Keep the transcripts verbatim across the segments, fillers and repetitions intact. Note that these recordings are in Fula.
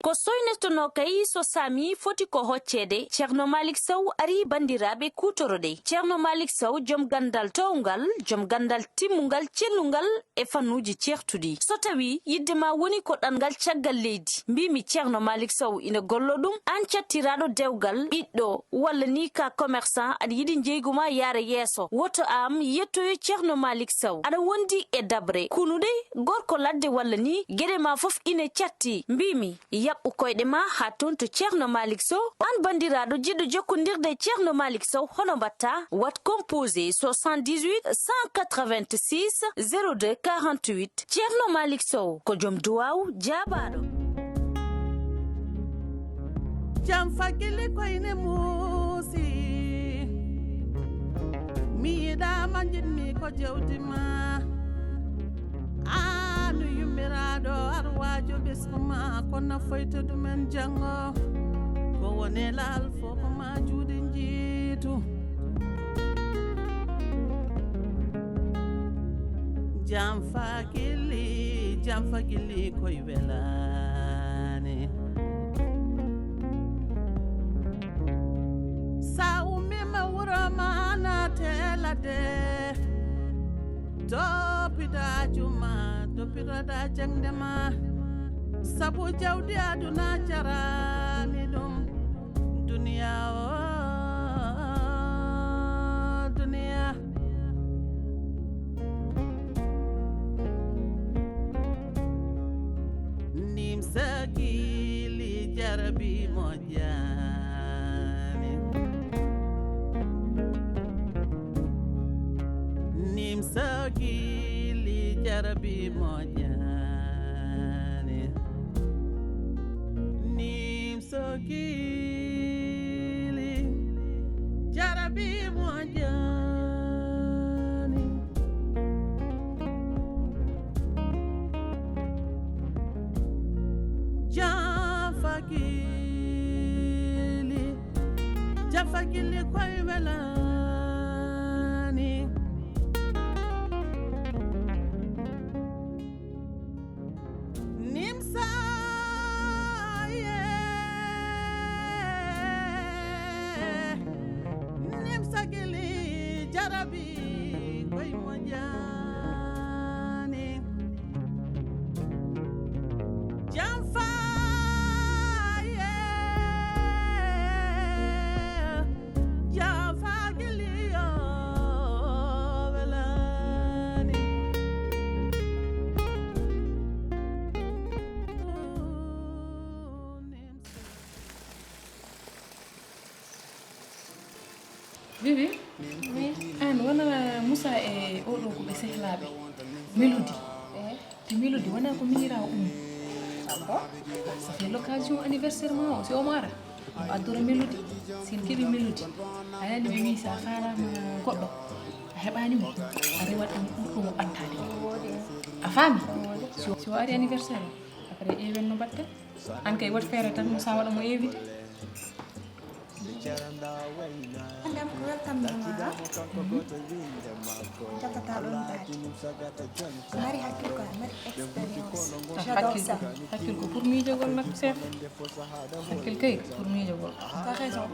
Ko soynetonoo kay so saami foti ko hocceede, Ceerno Maalik Sow arii banndiraaɓe kuutoroɗe. Ceerno Maalik Sow, jom ganndal toowngal, jom ganndal timmungal, cellungal e fannuuji ceertuɗi. So tawii yiɗde ma woni ko ɗanngal caggal leydi, mbiimi Ceerno Maalik Sow ina gollo ɗum, aan cattiraaɗo dewgal, ɓiɗɗo, walla ni ka commerçant, aɗa yiɗi njeygu ma yaara yeeso, woto aan yettoyo Ceerno Maalik Sow. Aɗa wondi e daɓre, kunuɗe, gorko ladde walla ni, geɗe ma fof ine catti. Mbiimi, yaɓɓu koyɗe ma haa toon to Ceerno Maalik Sow. Aan banndiraaɗo jiɗɗo jokkondirde e Ceerno Maalik Sow, hono mbaɗtaa? Waɗ composé soixante-dix-huit cent quatre-vingt-six zéro deux quarante-huit. Ceerno Maalik Sow ko jom duwaaw jaabaaɗo. Jam fagili koyne muusi. Mi yiɗaama, njiɗmi ko jewdi ma. Aanu yummiraaɗo, ar waaju ɓesngu ma, ko nafoyta ɗumen janngo. Ko woni laal fof ko ma juuɗe njiitu. Jam fagili, jam fagili koye welaani. Sa ummiima wuro ma naate ladde, toppito haaju ma, toppitoɗa jaŋde ma. Sabu jawdi aduna jaraani ɗum. Duniya o, duniya. Nimsa gili jarabi moƴƴaani. Nimsa gili jarabi moƴƴaani. Nimsa gili jarabi moƴƴaani. Jam fagili, jam fagili koye welaani. Nimsa, yeah. Nimsa gili jarabi koye moƴƴaani. Jam fagili, jam fagili o welaani. Bibi, aan wona Moussa e oɗo ko ɓe sehlaaɓe. Mélodie. Te Mélodie wona ko miñiraa o ummi. Ah bon? Ça fait l'occasion anniversaire ma o, si omo ara, o addora Mélodie. Si en keɓi Mélodie, a yani ɓe wii sa faalaama goɗɗo, a heɓaani mo, a rewat ɗum ɓurɗo mo ɓantaade o. A faami? Si o, si o ari anniversaire o, après ƴeewen no mbaɗten. Aan kay waɗ feere tan, Moussa waɗa mo invité. Madame, welcome, Mama. Jaɓata ɗon daade. Mari hakkil ko, mari expérience. J'adore ça. Hakkil ko pour miijogol nag, chef. Hakkil kay pour miijogol. T'as raison.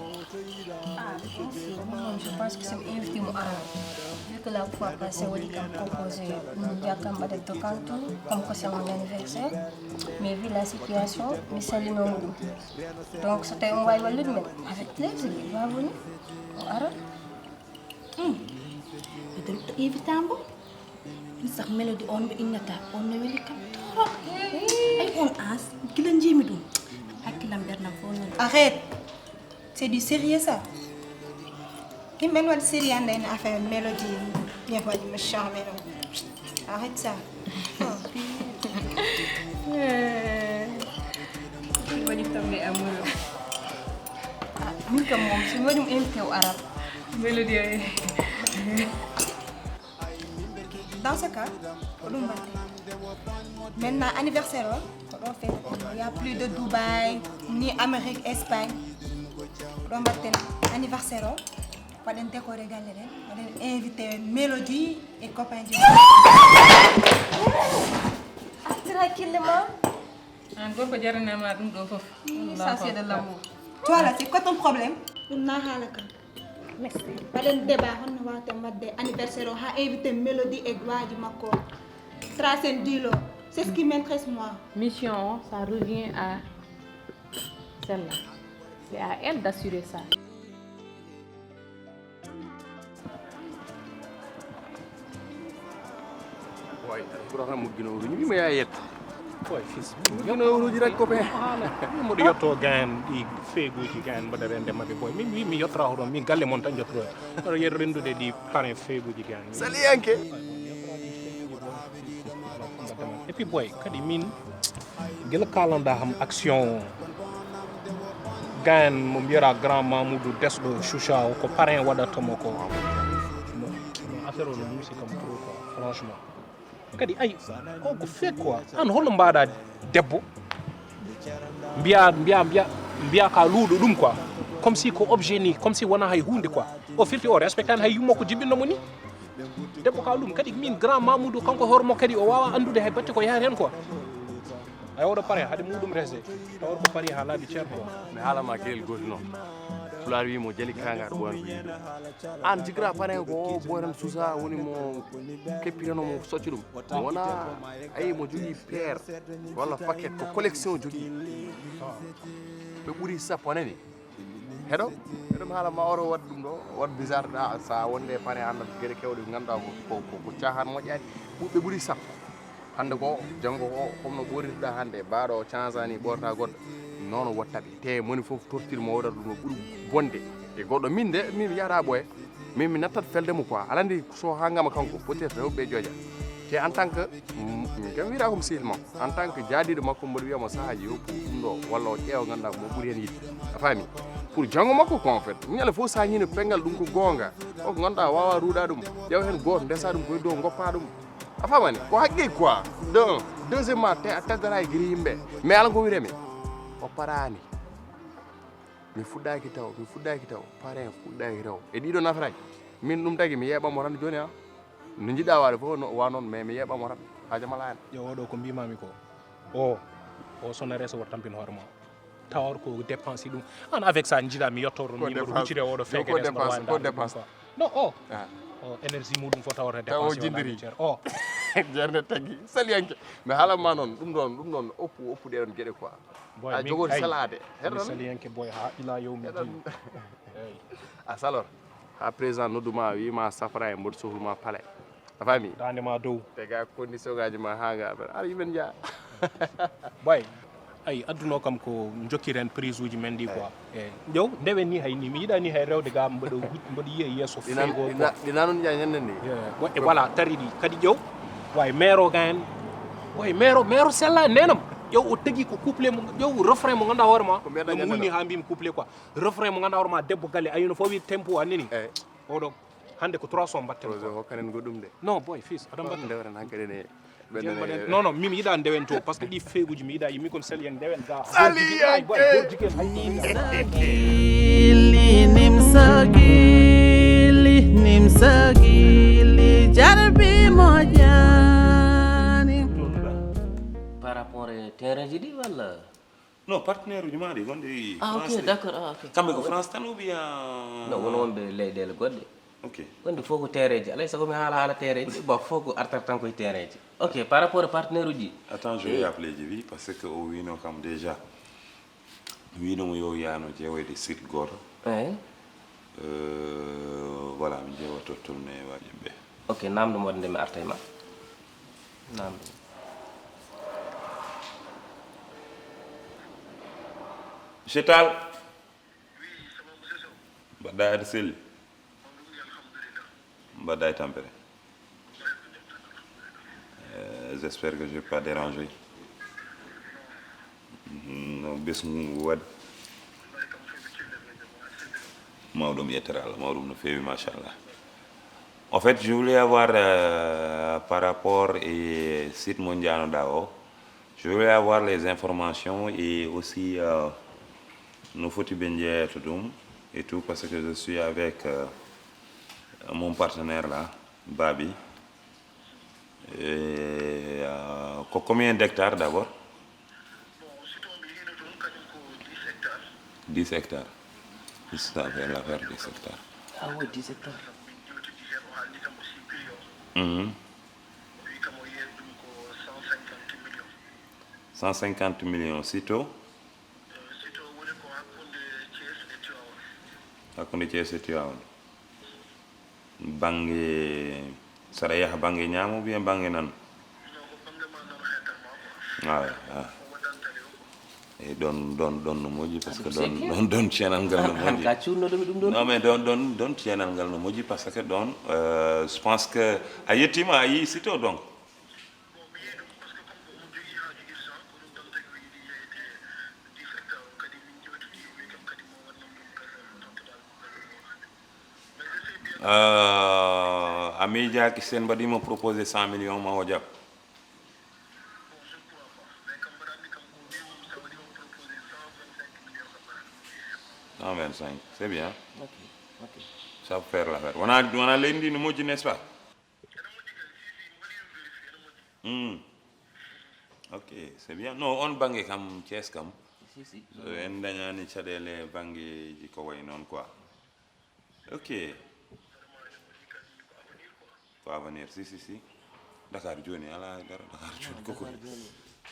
Ah, bien sûr. Moi, je pense que c'est invité mo ara. Vu que la fois passée, waɗi kam proposé, min mbiya kam mbaɗa dokantu, comme que c'est mon anniversaire. Mais vu la situation, mi salinooma ɗum. Donc, so tawi omo waawi wallude men, avec plaisir, il va venir. O ara. Hmm. Peut-être to invita mbo. Ɗum sax Mélodie on mbo innata, on no weli kam torop. Ay, on as, gila njiimi ɗum. Hakkilam ɓernam fof noon. Arrête. C'est du sérieux, ça. Yimɓe no waɗi sérieux, annda en affaire Mélodie. Bien, waɗi mo charmé ɗum. Arrête ça. Waɗi tombé amoureux. Ah, min kam moom, so mi waɗi mo invité o arat. Mélodie, ay. Dans ce cas, ko ɗum mbaɗten. Maintenant, anniversaire o, ko ɗo fete. Il y a plus de Dubaï, ni Amérique, Espagne. Ko ɗo mbaɗten anniversaire o. Waɗen décoré galle ɗen. Waɗen invité Mélodie et copain du. Artir hakkille ma. An gorko jaranama ɗum ɗo fof. Ça, c'est de l'amour. Toi là, c'est quoi ton problème? Ɗum na haala kam. Merci. Mbaɗen débat honno wawten wadde anniversaire o ha invité Mélodie e doiaji makko. Trace en dilo. C'est ce qui m'intéresse moi. Mission, ça revient à celle-là. C'est à elle d'assurer ça. Boy, Ibrahima mo Guinée Rouge, mi ma yaa yetta. Boy, fils. Guinée Rouge rek copain. Mboɗo yetto gayan ɗi feeguji gayan mbaɗa rende maɓɓe boy. Min wi mi yettora hoɗon min galle mon tan yettoɗo. Mboɗo yetto rendude ɗi pare feeguji gayan. Saliyanke. Et puis boy, kadi min gila kalanɗa ham action o. Gayan mo mbiyata grand Mamoudou Desɗo Choucha o ko parrain waɗata mo ko. Affaire o no muusi kam trop quoi, franchement. Kadi ay o ko fake quoi. An holno mbaɗa debbo mbiya mbiya mbiya mbiya ka luuɗo ɗum quoi, comme si ko objet ni, comme si wona hay hunde quoi. O firti o respectani hay yumma ko jibinno mo ni. Debbo ka ɗum kadi min grand Mamoudou kanko hoore mo kadi o wawa andude hay batte ko yahata hen quoi. Ay oɗo pare haade muɗum rese tawa ko pari ha laabi ceerno. Mi haalama geɗel gotel noon. Pulaar wi mo jali kangaɗo ɓoyan ko yiɗo. An jigra pare ko o boyan susa woni mo keppirano mo socci ɗum. Wona ayi mo jogui paire walla paquet ko collection jogui. Ɓe ɓuuri sappo nani. Heɗo heɗo mi haala ma oro waɗi ɗum ɗo waɗ bizarre ɗa sa wonde pare hannda gueɗe kewɗe ganduɗa ko ko cahan moƴƴani. Ɓuɓɓe ɓuuri sappo. Hannde ko janngo ko comme no ɓorirɗa hannde baɗo o changani ɓorta goɗɗo. Nono wattaɓe te moni foof tortir mo waɗata ɗum no ɓuuri bonde. E goɗɗo min de min mi yahata ɓooya. Min mi nattat felde mo quoi alandi so ha gama kanko peut être rewɓe ɓe ƴoƴa. Te en tant que min kam wira comme sehil makko en tant que jaadiɗo makko mboɗo wiyamo sahaji yo pour ɗum ɗo walla o ƴeewa ganduɗa ko mo ɓuuri hen yiɗde. A faami? Pour janngo makko ko en fait ñande fof sa ñino pengal ɗum ko goonga. O ko ganduɗa wawa ruuɗa ɗum ƴeewa hen goto ndesa ɗum koye dow goppa ɗum. A famani ko haqqi quoi de un. Deuxièmement te a teddata e giri yimɓe mais ala ko wiremi o parani. Mi fuɗɗaki taw mi fuɗɗaki taw pare fuɗɗaki taw e ɗiɗo nafraji. Min ɗum tagi mi yeeɓamo tan joni a no jiɗɗa waade fof wa noon mais mi yeeɓamo tan hajamala hen. Yo oɗo ko mbimami ko o o sona reso wota tampin hoore ma. Tawor ko dépense ɗum an avec ça jiiɗa mi yettoto ɗum yimɓe ɗo huccire oɗo feeke resno wawi ndaɗa ɗum quoi. Non o o énergie muɗum fof tawata dépense o. Jerde tagui saliyanke mi haalanma noon ɗum ɗon ɗum ɗon oppu oppu ɗeɗon gueɗe quoi. A jogori salade heɗon saliyanke boy ha ila yowmi din. A salor ha président nodduma wima safra e mboɗo sohluma palais. A faami? Dande ma dow. Te ga condition ngaji ma ha ga affaire ar yimen jaa. Boy ay adduno kam ko jokkiren prise uji men ɗi quoi. Eyi ƴew ndewen ni hay ni mi yiɗani hay rewde ga mboɗo mboɗo yiya yesso fego quoi. Ɗina noon jaa ñande ni. E voilà tari ɗi kadi ƴew. Way maire o ga en. Way maire o maire o sella nenam ƴew o tagi ko couple mo ƴew refrain mo ganduɗa hoore ma. Ɗum wulni ha mbimi couple quoi. Refrain mo ganduɗa hoore ma debbo galle ayino fof wi tempo annini. Oɗo hande ko trois cents mbatten. Projet o hokkanen goɗɗum de. Non boy fils aɗa mbaɗa. Ndewren hankkadi ne. Non non min mi yiɗa ndewen to par ce que ɗi feeguji mi yiɗa yimmi kon sali en ndewen ga. Sali en boy. Sagili nimsagili nimsagili jarbi moƴƴani. Par rapport e terrain ji ɗi walla? Non partenaire uji ma ɗi gonɗi. Ah ok d'accord. Ah, ok. Kamɓe ko France tan ou bien? Non wono wonɓe leyɗele goɗɗe. Ok. Wonde fof ko terrain ji alay sago mi haala haala terrain ji ba fof ko artat tan koye terrain ji. Ok par rapport e partenaire uji. Attends je vais appeler Djiby parce que o wino kam déjà. Wino mo yo yano jeewoyde site goto. Eyi. Euh, voilà mi ƴeewa totton mi waɗi ɓe. Ok namdo mo waɗde mi arta e ma. Namdo. Monsieur Tall. Mbaɗɗa aɗa selli. Mbaɗɗa e tampere. Euh, j'espère que je vais pas déranger. No ɓesngu ngu waɗi. Mawɗum yettere Allah mawɗum no feewi machallah. En fait je voulais avoir euh, par rapport e site mo janoɗa o. Je voulais avoir les informations et aussi euh, no foti ɓe jeeyata ɗum et tout parce que je suis avec euh, mon partenaire là Babi. Et, euh, ko combien d'hectares d'abord? Dix hectares. Juste affaire, l'affaire dix hectares. Ah oui, dix hectares. Mhm. Cent cinquante millions, sitto. Hakkunde Thiès e Tivaouane. Bannge, saɗa yaha bannge ñaamo ou bien bannge nano? Ah, ah. E ɗon ɗon ɗon no moƴƴi, parce que ɗon ɗon ɗon ceenal ngal no moƴƴi. Ka cuunnoɗomi ɗum ɗon. Non, mais ɗon ɗon ɗon ceenal ngal no moƴƴi, parce que ɗon, euh, je pense que a yettima, a yii sitto donc. Euh, a miijaaki, si en mbaɗiima proposé cent millions, ma o jaɓ? Cent vingt-cinq, c'est bien. Ok, ok. Ça peut faire l'affaire. Wona, wona leydi ndi no moƴƴi, n'est-ce pas? Hmm. Ok, c'est bien. Non, on bannge kam, Thiès kam. Si, si. So en dañaani caɗeele banngeeji ko wayi noon quoi. Ok. Ko avenir, si, si, si. Dakar jooni, alaa dara, Dakar jooni, koko.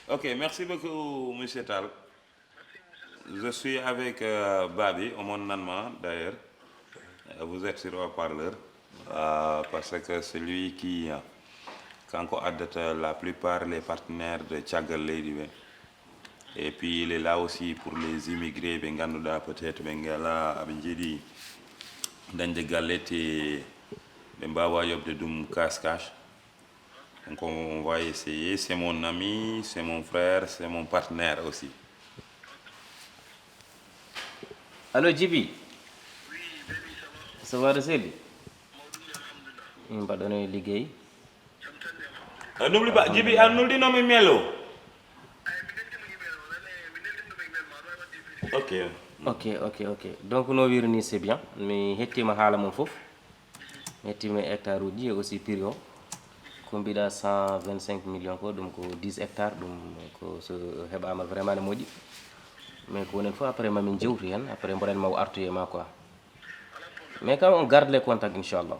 Ok, merci beaucoup, monsieur Tall. Je suis avec, euh, Babi, omon nan ma, d'ailleurs. Euh, vous êtes sur haut-parleur. Euh, parce que c'est lui qui, euh, kanko addata la plupart les partenaires de caggal leydi ɓe. Et puis il est là aussi pour les immigrés ɓe ngannduɗaa peut-être ɓe ngala, aɓe njiɗi dañde galle te ɓe mbaawa yoɓde ɗum cash cash. Donc on, on va essayer. C'est mon ami, c'est mon frère, c'est mon partenaire aussi. Allo, Djiby. Ça va, de seli? Mbaɗono e liggey. Eh, n'oublie pas, Djiby, a nulɗinomi mail o. Ok. Ok, ok, ok. Donc, no wiiri ni, c'est bien. Mi hettima haala mon fof. Mi hettima hectare uji ɗi et aussi prix o. Ko mbiɗa cent vingt-cinq millions ko, ɗum ko dix hectares, ɗum ko so heɓama vraiment ne moƴƴi. Mais ko wonen fof après mamin jewtu hen, après mboɗen ma o artu e ma quoi. Mais quand on garde les contacts, inchallah.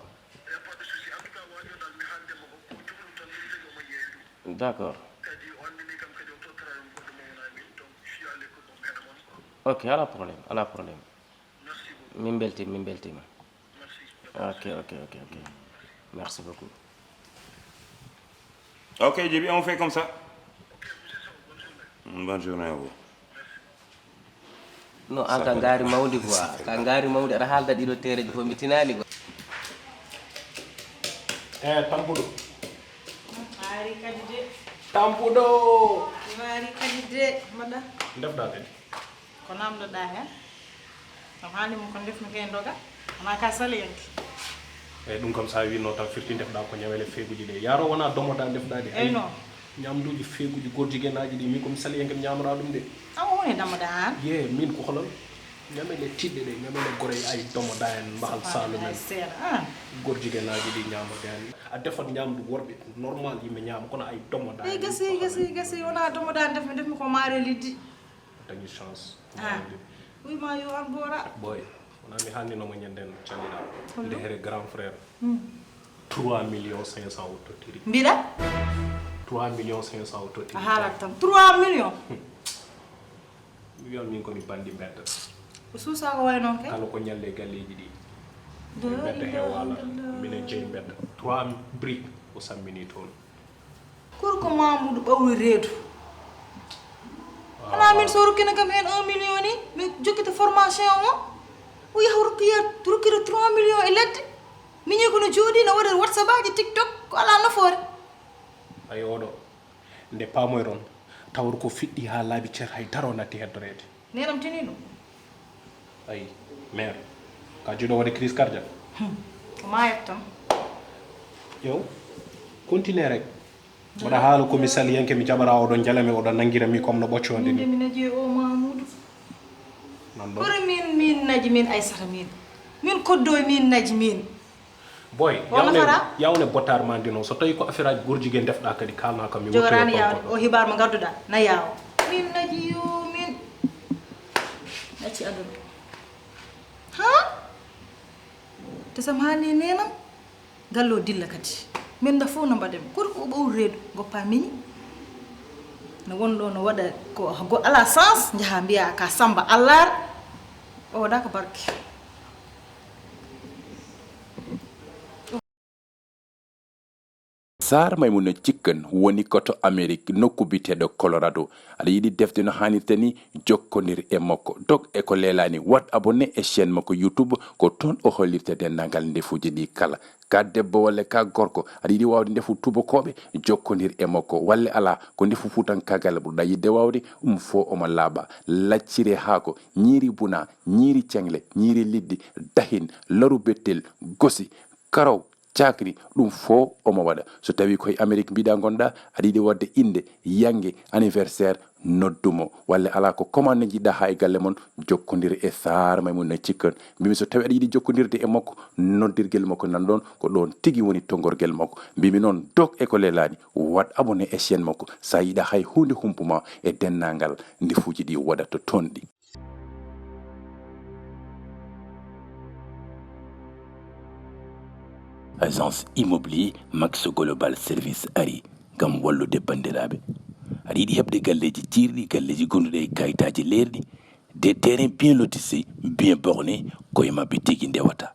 D'accord. Ok, ala problème, ala problème. Min beltima, min beltima. Ok, ok, ok, ok. Merci beaucoup. Ok, Djiby, on fait comme ça. Bonne journée à vous. Non, an ka ngaari mawndi quoi. Ka ngaari mawndi, aɗa haalda ɗiɗo tereji fof, mi tinani quoi. Eh, tampuɗo. Ari kadi de. Tampuɗo. Ari kadi de. Mbaɗa. Ndefɗa kadi. Ko namdoɗa hen? Kam haali mum ko ndefmi kay doga. Wona ka saliyanke. Eyyi, ɗum kam sa wino tan firti ndefɗa ko ñamele feguji ɗe. Yaro wona domoda ndefɗa de. Eyyi, non. Ñamduji feguji gorjigenaji ɗi, min komi saliyanke mi ñamora ɗum de. Awa woni damoɗa an? Ye, min ko holon? Ñamele tiɗɗe ɗe, ñamele gore, ay domoda en, mbahal salu men. Seeɗa an. Gorjigenaji ɗi ñamoda en. A defat ñamdu worɓe normal yimɓe ñama, kono ay domoda Ey en. Gasi, gasi, gasi, wona domoda an, defmi, defmi ko maare liddi. Dañi chance. Ah. Wi ma yo an boora. Boy, wona mi hanninomo ñanden calliɗa. Nde here grand frère. Trois millions cinq cents o tottiri. Mbiɗa? Trois millions cinq cents o tottiri. A haalat tan. Trois millions. Mi wiyan min komi bandi mbedda. Ko suusa ko way noon kay. Kala ko ñalle galleji ɗi. La Mbedda he ilaha wala. illallah. Minen jeyi mbedda. Trois briques o sammini toon. Gorko Mamoudou ɓawri reedu. Wona min so rokkino kam heen un million ni, mi jokkita formation o. O yaha rokkoya, rokkira trois millions e ledde. Miñi ko no jooɗi, no waɗa WhatsApp aji, TikTok, ko alaa nafoore. Ay oɗo. Nde paamoyron, tawata ko fiɗɗi haa laabi cer, hay dara o natti heddoreede. Nenam tini ɗum. Ay, mère, ka jiɗo waɗa crise cardiaque? Ko maayat tan. Yow, continue rek. Mboɗa haala komi saliyanke, mi jaɓara oɗon jalami, oɗon nangira mi comme no ɓoccode Min de ni. mi naji o Mamoudou. Non ɗon. Kono min, min naji min Aissata min. Min koddo e min naji min. Boy, Wona yawne, fara? Yawne botar ma ndino. So tawi ko affaire aji gorjige defɗa kadi kalna kam mi Jogarani wuttoyo yawde. konko ɗo. O hibar mo ngadduɗa. Na yawo. Min naji yo min. Nacci Aduna. Ha? Te sam haali nenam. Gallo dilla kadi. Min da fof no mbaɗen. Gorko o ɓawri reedu. Goppa miñi. No won ɗo no waɗa ko go ala sens. Njaha mbiya ka Samba Allar. O waɗa ko barke. Saar Maymuna Cikkan woni ko to Amerik, nokku biyeteeɗo Colorado. Aɗa yiɗi defde no haanirta ni? Jokkondir e makko. Dog e ko leelaani, waɗ abonné e chaîne makko YouTube, ko toon o hollirta denndaangal ndefuuji ɗi kala. Ka debbo walla ka gorko, aɗa yiɗi waawde ndefu tubakooɓe? Jokkondir e makko. Walle alaa, ko ndefu fuutankaagal ɓurɗa yiɗde waawde, ɗum fof omo laaɓa. Lacciri e haako, ñiiri buna, ñiiri ceŋle, ñiiri liɗɗi, dahin, laru bettel, gosi, karaw, cakri, ɗum fof omo waɗa. So tawii ko e Amerik mbiɗa ngonɗa, aɗa yiɗi waɗde innde, yannge, anniversaire, noddu mo. Walle alaa, ko commande njiɗɗa haa e galle mon, jokkondir e Saar Maymuna Cikkan. Mbimi so tawii aɗa yiɗi jokkondirde e makko, noddirgel makko nan ɗoon, ko ɗoon tigi woni tonngorgel makko. Mbimi noon, dog e ko leelaani, waɗ abonné e chaîne makko, so a yiɗa hay huunde humpu ma e denndaangal ndefuuji ɗi waɗata toon ɗi. Agence immobilier Max Global Service ari ngam wallude banndiraaɓe. Aɗa yiɗi heɓde galleeji ciirɗi, galleeji gonduɗi e kayitaaji leerɗi, des terrains bien lotissés, bien bornés, ko e maɓɓe tigi ndewata.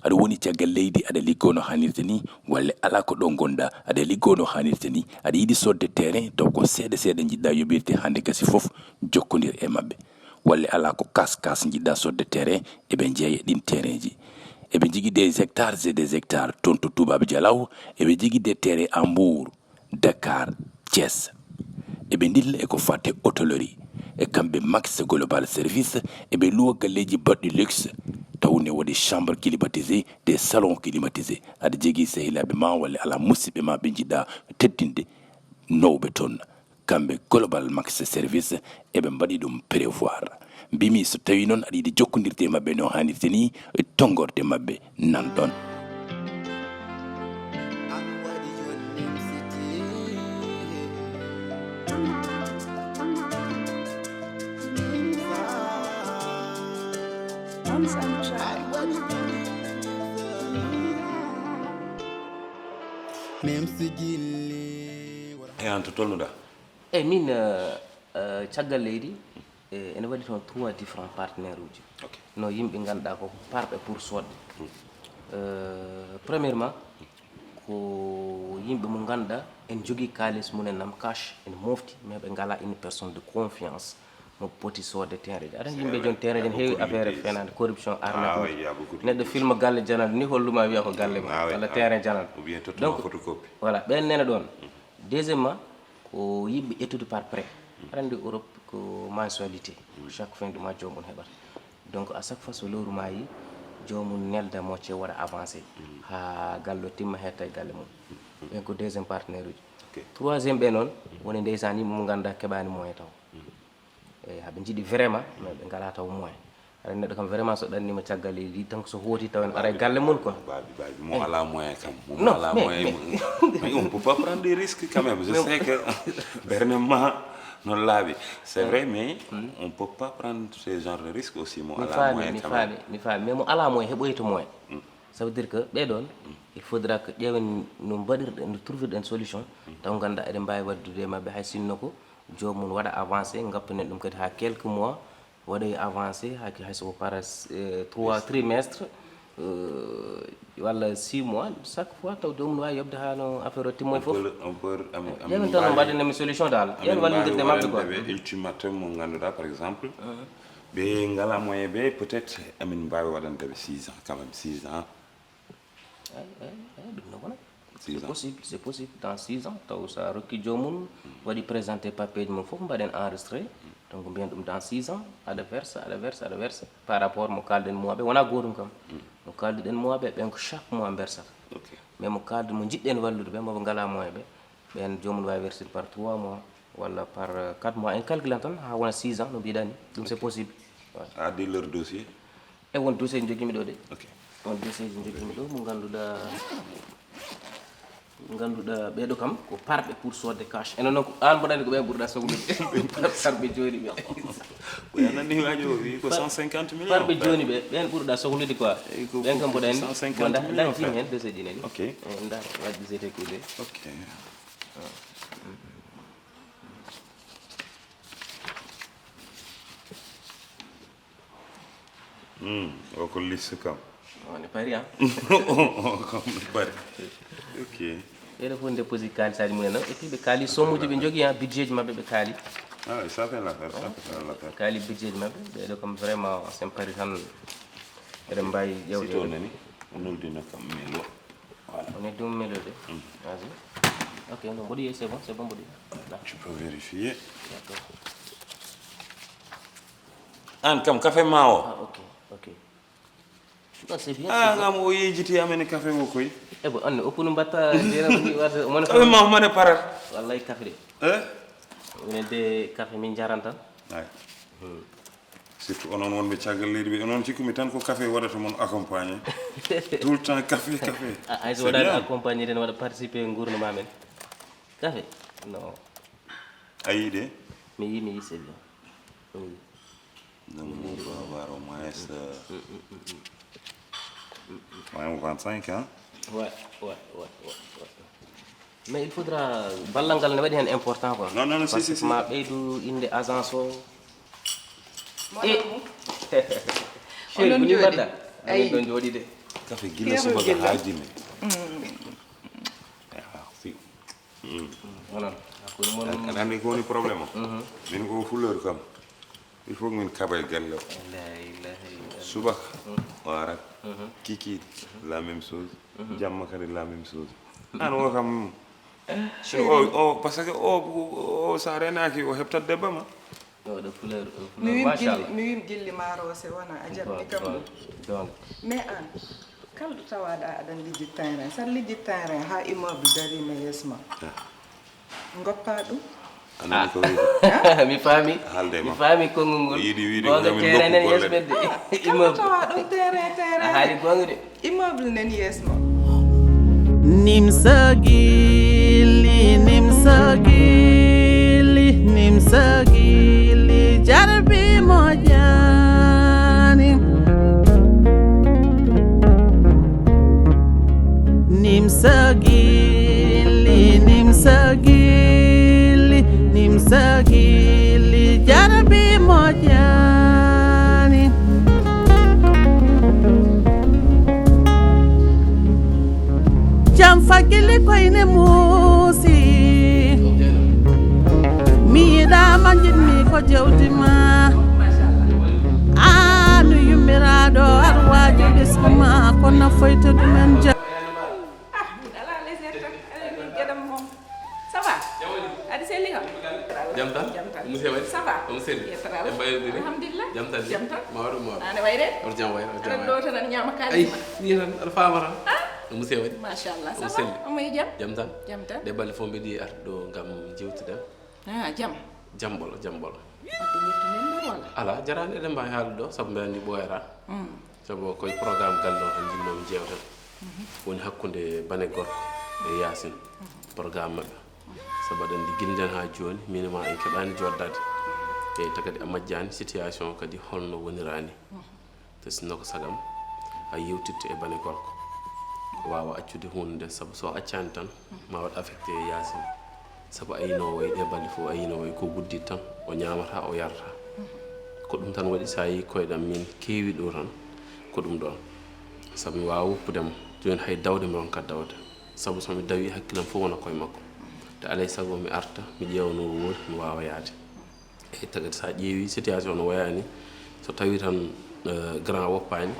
Aɗa woni caggal leydi, aɗa liggoo no haanirta ni, walle alaa, ko ɗo ngonɗa, aɗa liggoo no haanirta ni, aɗa yiɗi soodde terrain, taw ko seeɗa seeɗa njiɗɗa yoɓirde, hannde gasi fof, jokkondir e maɓɓe. Walle alaa, ko kas kas njiɗɗa soodde terrain, eɓe njeeya ɗin terrainji. Eɓe njogii des hectares et des hectares toon to Toubab Dialaw, eɓe njogii des terrains à Mbour, Dakar, Thiès. Eɓe ndilla e ko fate hôtellerie. E kamɓe Max Global Service, eɓe luwa galleeji baɗɗi luxe, taw ne waɗi chambre climatisée, des salons climatisés. Aɗa jogii sehilaaɓe ma walla alaa, musidɓe ma ɓe njiɗɗa teddinde, nawɓe toon. Kamɓe Global Max Service, eɓe mbaɗi ɗum prévoir. Mbimi so tawii noon aɗa yiɗi jokkondirde e maɓɓe no haanirta ni, tonngorde maɓɓe nan ɗoon. Même si gilli. E aan to tolnuɗaa? Eyi, min, caggal leydi, ene waɗi toon trois différents partenaire uji. No yimɓe ngannduɗaa ko parɓe pour soodde. Premièrement, ko yimɓe mo ngannduɗaa en njogii kaalis mumen nam cash, ene mofti, mais ɓe ngalaa une personne de confiance mo poti soodde terrain ji. Aɗa anndi yimɓe jooni terrain ji ne heewi affaire fenaande, corruption, arnaque uji. Neɗɗo filma galle janandu ni, holluma wiya ko galle ma walla terrain janandu. Donc voilà, ɓeen nena ɗoon. Deuxièmement, ko yiɗɓe ƴettude par prêt. Aɗa anndi Europe ko mensualité, chaque fin du mois joomum heɓata. Donc à chaque fois so lewru maayi, joomum nelda mo ce waɗa avancé haa galle o timma, hetta e galle mum. Ɓen ko deuxième partenaire uji. Troisième ɓe noon woni ndeysaan yimɓe mo ngannduɗaa keɓaani moyen taw. Eyi, haɓe njiɗi vraiment, mais ɓe ngalaa taw moyen. Aɗa anndi neɗɗo kam vraiment so ɗannima caggal leydi tan, ko so hooti taw en ara e galle mum quoi. Baabi, baabi, mo alaa moyen kam, mo alaa moyen, mais on peut pas prendre des risques quand même. Je sais que ɓernde ma noon laaɓi, c'est vrai, mais on peut pas prendre ce genre de risque aussi, mo alaa moyen quand même. Mi faami, mi faami, mais mo alaa moyen heɓoyta moyen. Ça veut dire que ɓee ɗoon, il faudra que ƴeewen no mbaɗirɗen, no trouvirɗen solution taw ngannduɗaa eɗen mbaawi waɗdude e maɓɓe, hay sinno ko joomum waɗa avancé, ngappanen ɗum kadi haa quelques mois, waɗoya avancé haa hay so para trois trimestre walla six mois, chaque fois taw joomum waawi yoɓde haa no affaire o timmoye fof. Ƴeewen tan no mbaɗanemi solution dal, ƴeewen wallindirde maɓɓe quoi. Ultimatum mo ngannduɗaa par exemple ɓe ngalaa moyen ɓe, peut-être amin mbaawi waɗande ɓe six ans quand même, six ans. Eyi, eyi, eyi, ɗum ne wona. C'est possible, c'est possible dans six ans taw sa rokki joomum, waɗi présenté papier ji mum fof, mbaɗen enregistré. Donc mbiyen ɗum dans six ans aɗa verse, aɗa verse, aɗa verse. Par rapport mo kalɗen mois ɓe, wona gootum kam. Mo kalduɗen mois ɓe, ɓen ko chaque mois mbersata. Mais mo kaldu mo njiɗɗen wallude ɓe, moɓe ngalaa moyen ɓe, ɓen joomum waawi versir par trois mois walla par quatre mois, en calculant tan haa wona six ans no mbiɗa ni. Ɗum c'est possible. A addi leur dossier? E won dossier ji jogiimi ɗo de. Won dossier ji jogiimi ɗo mo ngannduɗaa Ngannduɗaa ɓeeɗo kam ko parɓe pour soodde cash. Enen noon ko aan mboɗa anndi ko ɓeen ɓurɗaa soklude. Parɓe jooni ɓe. Ko yanani waajo o wi ko cent cinquante millions. Parɓe jooni ɓe, ɓeen ɓurɗaa soklude quoi. Ɓeen kam mboɗa anndi. Bon, nda nda jim heen deseji nani. Ok. Nda waɗi zete kude. Ok. Hmm, o ko liste kam. On est pari, hein? O kam bari. Ok. Ɓeeɗo fof nde posi kaalisaaji mumen noon. Et puis ɓe kaali sommuji ɓe njogii, hein, budget ji maɓɓe ɓe kaali. Ah, ça fait l'affaire, ça fait l'affaire. Kaali budget ji maɓɓe. Ɓeeɗo kam vraiment sen pari tan. Eɗen mbaawi Si to ƴewde. Nani, o noddino kam melo. Voilà. On est deux mille deux. Vas-y. Ok, non, mboɗo yeeyi, c'est bon, c'est bon, mboɗo yeeyi. Là. Tu peux vérifier. D'accord. Aan kam café ma o. Ah, ok, ok. Non, c'est bien. Ah, C'est bien. Ngam o yejiti amen café o koy. Eh bon, on est au Pounou Mbata, Dera Bouy, wata, mon Café ma o mane parat. Wallahi café de. Eh? Minen de café min njaran tan. Ay. Surtout onon wonɓe caggal leydi ɓe, onon cikkumi tan ko café waɗata mon accompagné. Tout le temps café, café. A- Ay so C'est waɗaani bien. Accompagné tan waɗa participé e nguurndam amen. Café? Non. A yiɗe? Mi yi, mi yi, c'est bien. Mi yi. Donc, on peut avoir au moins, euh, moins vingt-cinq, hein? Ouais, ouais, ouais, ouais, ouais. Mais il faudra ballal ngal ne waɗi heen important quoi. Non, non, non, si, Parce si, que si. Ma ɓeydu innde agence o. Mon Eh. Amour. Chéri, Onon ko ni jooɗi. Mbaɗɗa? Ayi. Amin ɗon jooɗi de. Café gila Keerol subaka gila. Haa jimi. Onon. Hakkunde mon. Aɗa anndi ko woni problème o? Min ko fleur kam. Il faut min kaɓa e galle o. La ilaha illallah. Subaka o arat. Kikiiɗe la même chose. Jamma kadi la même chose. Aan o kam. Si o, o, parce que o, o, o sa renaaki o heɓtat debbo ma. Oɗo fleur, o Mi fleur, wim machallah. Gilli, mi wim Gilli Marose wona a jaɓni kam. Bon, donc. Mais aan, kala ɗo tawaɗa aɗan lijji terrain, saɗa lijji terrain ha immeuble darima yeeso ma. Goppa ɗum. A nani ko wiyde? Mi faami. Haalde Mi ma. faami konngol ngol. Yiɗi wiyde Gonga ko min terrain nokku nen yeeso golle. ɓedde. Kala Immeuble. Tawa ɗum terrain, A terrain. Haali gonga de. Immeuble nen yeeso ma. Nimsa gilli, nimsa gilli, nimsa gilli, jarbi moƴƴani. Nimsa gilli, nimsa gilli, nimsa gilli, jarbi moƴƴani. Jam fagili koyne muusi. Mi yiɗama jiɗmi ko jewdi ma. Anu yummiraɗo arwajo ɓesgu ma kono foyta ɗumen jam. Ah, min ala légère tan. Ala min geɗam moom. Ça va? Aɗa selli kam? Jam tan? Jam tan. Omo selli? Ça va? Omo selli? Yettoraama. En mbayrodiri? Alhamdulillah. Jam tan? Jam tan. Ma waɗu ma waɗu. Aɗa wayre? Oto jam wayre, oto jam wayre. Aɗa ɗo tan an ñaama kaalis ma. Ay, ni tan, aɗa faama tan. Ah? Omo selli? Machallah. Ça va? Omo selli? Omo e jam? Jam tan? Jam tan. Nde balle fof mbiɗi arde ɗo ngam jewtiden. Ah, jam? Jam ɓolo, jam ɓolo. Wadde yettude mbar walla? Ala, jarani eɗen mbawi haalde ɗo, sabu mbeɗa anndi ɓooyata. Mm. Sabu koye programme galle o tan jinnomi jewten. Woni hakkunde bane gorko e Yaasin. Programme maɓɓe. Sabu aɗa anndi gilden ha joni, min e ma en keɓani joddade. E ta kadi a majjani situation o kadi holno wonirani. Te sinno ko sagam a yewtitto e bane gorko. Wawa accude hunde nde, sabu so accani tan, ma waɗ affecté e Yaasin. Sabu aynowo e ɗe balɗe fof, aynowo e ko guddit tan, o ñamata, o yarata. Ko ɗum tan waɗi sa yi koyɗam min keewi ɗo tan, ko ɗum ɗon. Sabu mi wawa woppudemo, joni hay dawde mi ronka dawde. Sabu so mi dawi, hakkilam fof wona koye makko. Te alay sago mi arta, mi ƴeewa no o woni, mi wawa yaade. Eyi, tagati sa ƴeewi situation no wayani, so tawi tan, eh, grand woppani,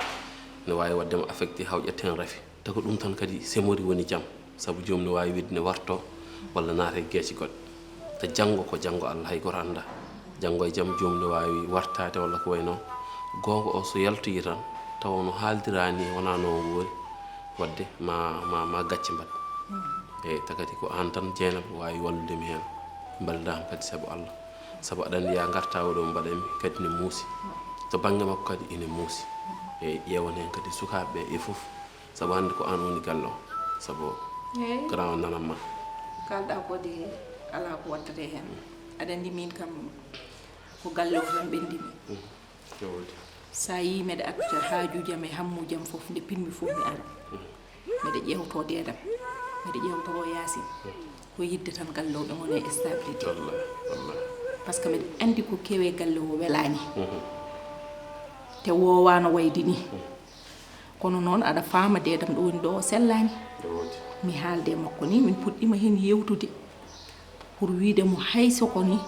ne wawi waddema affecté haw ƴetten rafi. Te ko ɗum tan kadi semori woni jam, sabu jomum ne wawi wiide ne warto walla naata e geece goɗɗe. Te janngo ko janngo Allah, hay goto annda. Janngo e jam jomum ne wawi wartade walla ko way noon. Gonga o so yaltoyi tan, tawa no haaldirani wona noon woori, wadde ma, ma, ma gacce mbaɗ. Eyi, tagati ko an tan Jeynaba wawi wallude mi hen. Mballidam kadi sabu Allah. Sabu aɗa anndi ya garta oɗo mbaɗanmi kadi ne muusi. To bannge makko kadi ene muusi. Eyi, ƴeewan hen kadi sukaaɓe ɓe e fof. Sabu hannde ko an woni galle o. Sabu Kana o nanamma. Kalɗa ko de, ala ko wattata hen. Aɗa andi min kam ko galle o tan ɓendimi. Sa yi mbeɗa acca haajuji am e hammuji am fof, nde pinmi fof mi ara. Mbeɗa ƴewto dedam, mbeɗa ƴewto o Yaasin. Ko yidde tan galle o ɓe ngone e stabilité. Parce que mbeɗa andi ko kewe galle o welani. Te wowano wayde ni. Kono noon aɗa faama dedam ɗo woni ɗo o sellani. Mi haalde e makko ni, min puɗɗima hen yewtude. Pour wiide mo hay soko ni.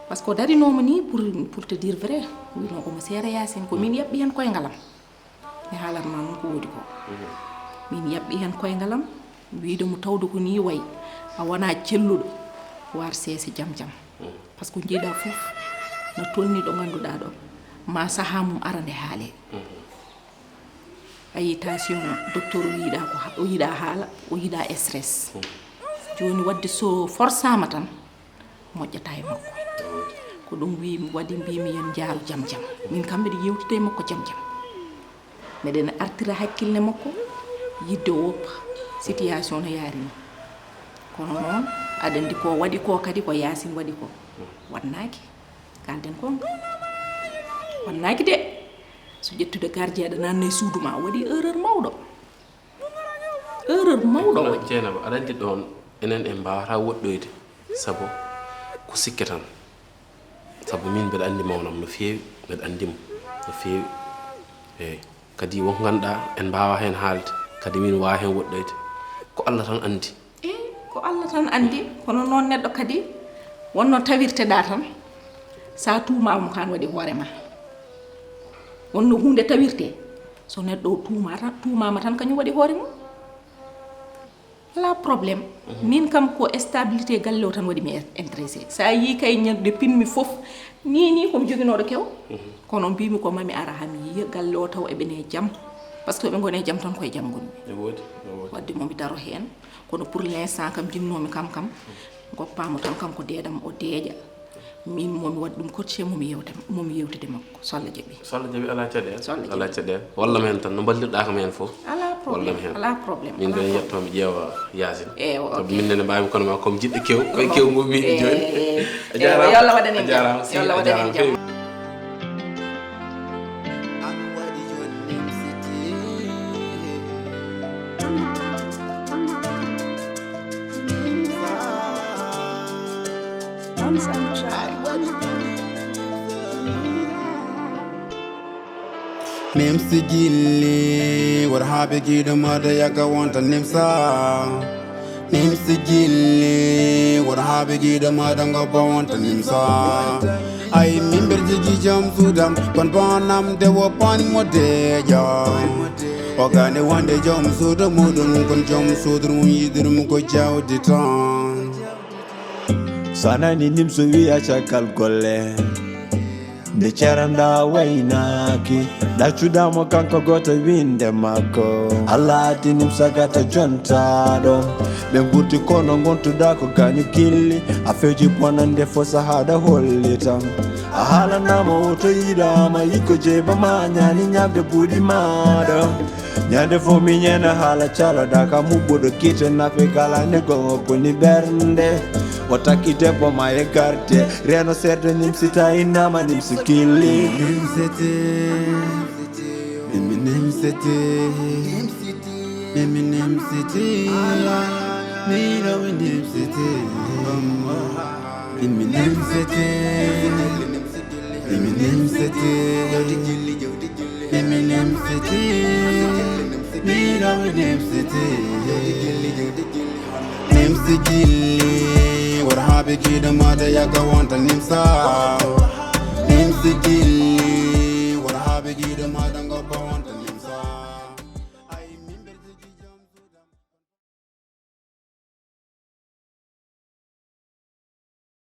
Parce que o darinooma ni pour, pour te dire vrai, wino omo seera Yaasin, ko min yaɓɓi hen koyngalam. Mi haalat ma noon ko woodi ko. Min yaɓɓi hen koyngalam, wiide mo tawde ko ni wayi, a wona celluɗo, war seese jam jam. Parce que jiiɗa fof no tolni ɗo ngannduɗa ɗo, ma saha mum arande haale. A yi tension, docteur o yiɗa ko ha-, o yiɗa haala, o yiɗa stress. Joni wadde so forsama tan, moƴƴata e makko. Ko ɗum wi-, waɗi mbimi yen jaaru jam jam. Min kam mbeɗa yewtida e makko jam jam. Mbeɗen artira hakkille makko, yidde o woppa. Situation no yaari ni. Kono noon, aɗa andi ko waɗi ko kadi ko Yaasin waɗi ko. Waɗnaaki. Kalden ko waɗnaaki de. So ƴettude gardien aɗa nanna e suudu ma, o waɗi erreur mawɗo. Erreur mawɗo o waɗi. Jeynaba, aɗa andi ɗon, enen en mbawata woɗɗoyde, sabu ko sikke tan. Sabu min mbeɗa andi mawnam no feewi, mbeɗa andi mo no feewi. Eyi, kadi won ko ngannduɗa en mbawa hen haalde, kadi min wawa hen woɗɗoyde. Ko Allah tan andi. Eyi, ko Allah tan andi, kono noon neɗɗo kadi wonno tawirteɗa tan, sa tuumama ko an waɗi hoore ma. Wonno hunde tawirte, so neɗɗo o tuuma tan, tuumama tan kañum waɗi hoore mum. Ala problème. Min kam ko stabilité galle o tan waɗi mi intéressé. Sa yi kay ñande pinmi fof, ni, ni komi joguinoɗo kew. Kono mbimi ko mami ara ha mi yiya galle o taw eɓene jam. Parce que ɓe gone jam tan koye jam gonmi. Ne woodi, ne woodi. Wadde momi daro hen. Kono pour l'instant kam jinnomi kam kam. Goppamo tan kam ko dedam o deeƴa. Min momi waɗi ɗum coaché momi yewte, momi yewtude makko. So Allah jaɓi. So Allah jaɓi, ala caɗeele. So Allah jaɓi. Ala caɗeele. Walla men tan, no mballirɗa kam hen fof. Ala problème. Walla men. Ala problème. Min ɓen yetto mi ƴeewa Yaasin. Ewa, ok. Sabu min nene mbawmi kono ma comme jiɗɗo kew, koye kew ngonmi joni. A jarama. Yo Allah waɗan en jam. A jarama. Yo Allah waɗan en jam. Nimsi gilli, what happened to the mother? Yaka want a nimsa. Nimsi gilli, what happened to the mother? Ngo ba want a nimsa. Ay mimber jigi jam sudam, kon bonam de wo pan mo de jam. O gane wande jom suudu muɗum, kon jom suudu mum yiɗirum ko jawdi tan. So a nani nimso wiya caggal golle, nde ceranda waynaaki, ɗaccuɗamo kanko goto winde makko. Allah addi nimsa gata jontaɗo, ɓe gurti kono gontuɗa ko gañu gilli, a feji bonande fo sahaɗa holli tan. A haalanama woto yiɗama, yikko jeybama ñaani ñamde buuɗi maɗa. Ñande fo mi ñeena haala caloɗa ka muɓɓuɗo kite nafe kala ne gongo koni ɓernde. O takki debbo ma e garde, reno seeɗa nimsita innama nimsi gilli. Nimsiti, mimi nimsiti, mimi nimsiti, mino mi nimsiti, mimi nimsiti, mimi nimsiti. Mimi nimsiti, mino mi nimsiti. Nimsi gilli, what happened to the mother? Yaka want a nimsa.